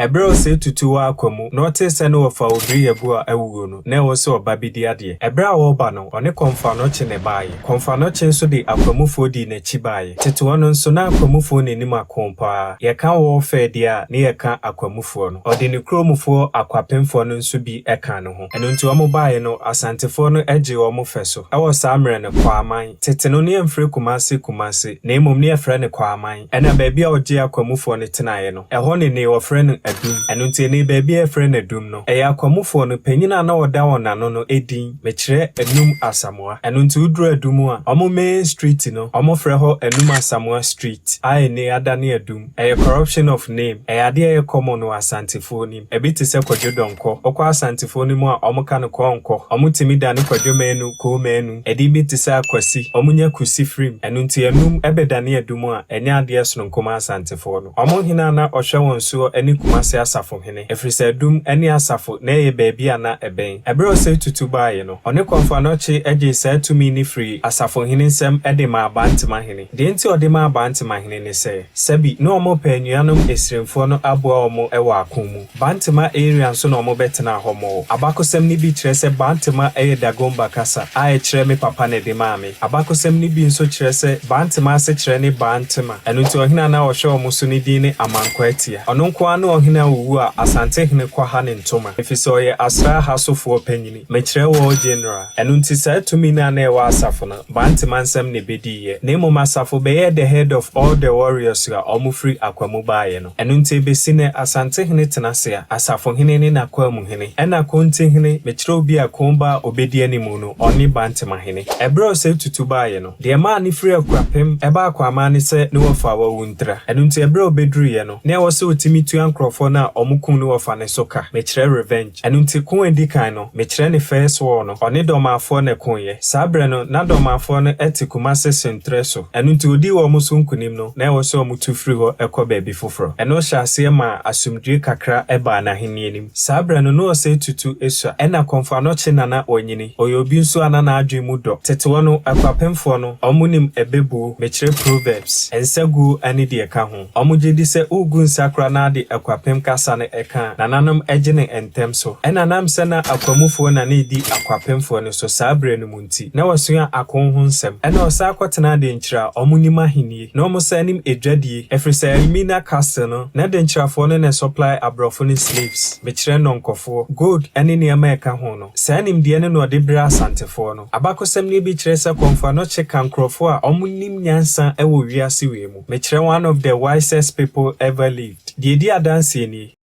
Ɛberɛ a Osei Tutu wɔ Akwamu na ɔtee sɛ ne wɔfa Obiri Yeboah awuo no, na ɛwɔ sɛ ɔba bɛdi adeɛ. Ɛberɛ a ɔreba no, ɔne Kɔmfo Anokye na ɛbaeɛ. Kɔmfo Anokye nso de Akwamufoɔ dii n'akyi baeɛ. Tete hɔ no nso, na Akwamufoɔ na ɛnim ako pa ara. Yɛka warfare deɛ a, ne yɛka Akwamufoɔ no. Ɔde ne kuromfoɔ Akwapemfoɔ no nso bi kaa ne ho. Ɛno nti wɔbaeɛ no, Asantefoɔ no gyee wɔn fɛ so. Ɛwɔ saa mmerɛ no, Kwaaman. Tete no, ne yɛmfrɛ Kumase Kumase, na mmom ne yɛfrɛ no Kwaaman. Ɛna baabi a ɔgyee Akwamufoɔ no tenaeɛ no, ɛhɔ ne nnee wɔfrɛ no Adum. Ɛno nti nnee baabi a yɛfrɛ no Adum no, ɛyɛ Akwamufoɔ no panyin a na ɔda wɔn ano no din, mekyerɛ Anum Asamoah. Ɛno nti woduru Adum a, wɔn main street no, wɔfrɛ hɔ Anum Asamoah Street, a nnee adane Adum. Ɛyɛ corruption of name. Ɛyɛ adeɛ a ɛyɛ common wɔ Asantefoɔ nim. Ɛbi te sɛ Kwadwo Dɔnkɔ. Wokɔ Asantefoɔ no mu a, wɔka no Kɔɔnkɔ. Wɔtumi dane Kwadwo Manu Koo Manu. Ɛdin bi te sɛ Akwasi. Wɔnya Kusi firim. Ɛno nti Anum bɛdane Adum a, ɛnyɛ adeɛ sononko ma Asantefoɔ no. Wɔn hene a na ɔhwɛ wɔn soɔ ne Kumase Asafohene, ɛfiri sɛ Adum ne Asafo na ɛyɛ baabi a na ɛbɛn. Ɛberɛ a Osei Tutu baeɛ no, ɔne Kɔmfo Anokye gyee saa tumi no firii Asafohene nsam de maa Abantemahene. Deɛ nti a ɔde maa Abantemahene ne sɛ, sɛbi na wɔrepɛ anuanom Esremfoɔ no aboa wɔn wɔ ako mu. Bantama area nso na wɔbɛtenaa hɔ more. Abakɔsɛm no bi kyerɛ sɛ Bantama yɛ Dagomba kasa a ɛkyerɛ me papa na ɛde maa me. Abakɔsɛm no bi nso kyerɛ sɛ Bantama asekyerɛ ne Bantema. Ɛno nti ɔhene a na ɔhwɛ wɔn so no din ne Amankwa Atia. Ɔno nko ara ne ɔhene a ɔwu a Asantehene kɔha ne ntoma, efisɛ ɔyɛ asraaha sofoɔ panyini, mekyerɛ War General. Ɛno nti saa tumi no a na ɛwɔ asafo no, Bantama nsam na ɛbɛdiiɛ. Na mmom asafo bɛyɛɛ the head of all the warriors a wɔfiri Akwamu baeɛ no. Ɛno nti ɛbɛsi nnɛ Asantehene tena ase a, Asafohene ne n'Akwamuhene, ɛna Kontihene, mekyerɛ obi a Kon ba a ɔbɛdi animu no, ɔne Bantemahene. Ɛberɛ a Osei Tutu baeɛ no, deɛ ɛmaa no firi Akuapem baa Kwaman ne sɛ ne wɔfa a wawu ntira. Ɛno nti ɛberɛ a ɔbɛduruiɛ no, na ɛwɔ sɛ ɔtumi tua nkorɔfoɔ no a wɔkum ne wɔfa no so ka, mekyerɛ revenge. Ɛno nti ko a ɛdi kan no, mekyerɛ ne first war no, ɔne Dɔmaafoɔ na ɛkoeɛ. Saa berɛ no, na Dɔmaafoɔ no te Kumase Sentrɛ so. Ɛno nti ɔdii wɔn so nkonim no, na ɛwɔ sɛ wɔtu firi hɔ kɔ baabi foforɔ. Ɛno hyɛɛ aseɛ maa asomdwoeɛ kakra baa n'ahennie no mu. Saa berɛ no, na Osei Tutu sua, ɛnna Kɔmfo Anokye na na wanyini. Ɔyɛ obi nso a na n'adwene mu dɔ. Tete hɔ no, Akuapemfoɔ no, wɔnim ɛbɛbuo, mekyerɛ proverbs, nsaguo ne deɛ ɛka ho. Wɔgye di sɛ woregu nsa koraa na ade Akuapem kasa no ka a, nananom gye no ntɛm so. Ɛnna nam sɛ na Akwamufoɔ na na ɛdi Akuapemfoɔ no so saa berɛ no mu nti, na wɔasua ako ho nsɛm. Ɛnna wɔsan kɔtenaa Denkyira a wɔnim ahennie, na wɔsan nim adwadie, ɛfiri sɛ Elmina Castle no, na Denkyirafoɔ no na ɛsɔplae aborɔfo no slaves, mekyerɛ nnɔnkɔfoɔ, gold ne nneɛma a ɛka ho no. Saa nimdeɛ no na ɔde brɛɛ Asantefoɔ no. Abakɔsɛm no bi kyerɛ sɛ Kɔmfo Anokye ka nkurɔfoɔ a wɔnim nyansa wɔ wiase wei mu. Mekyerɛ one of the wisest people ever lived. Deɛ ɛdi adanseɛ nie.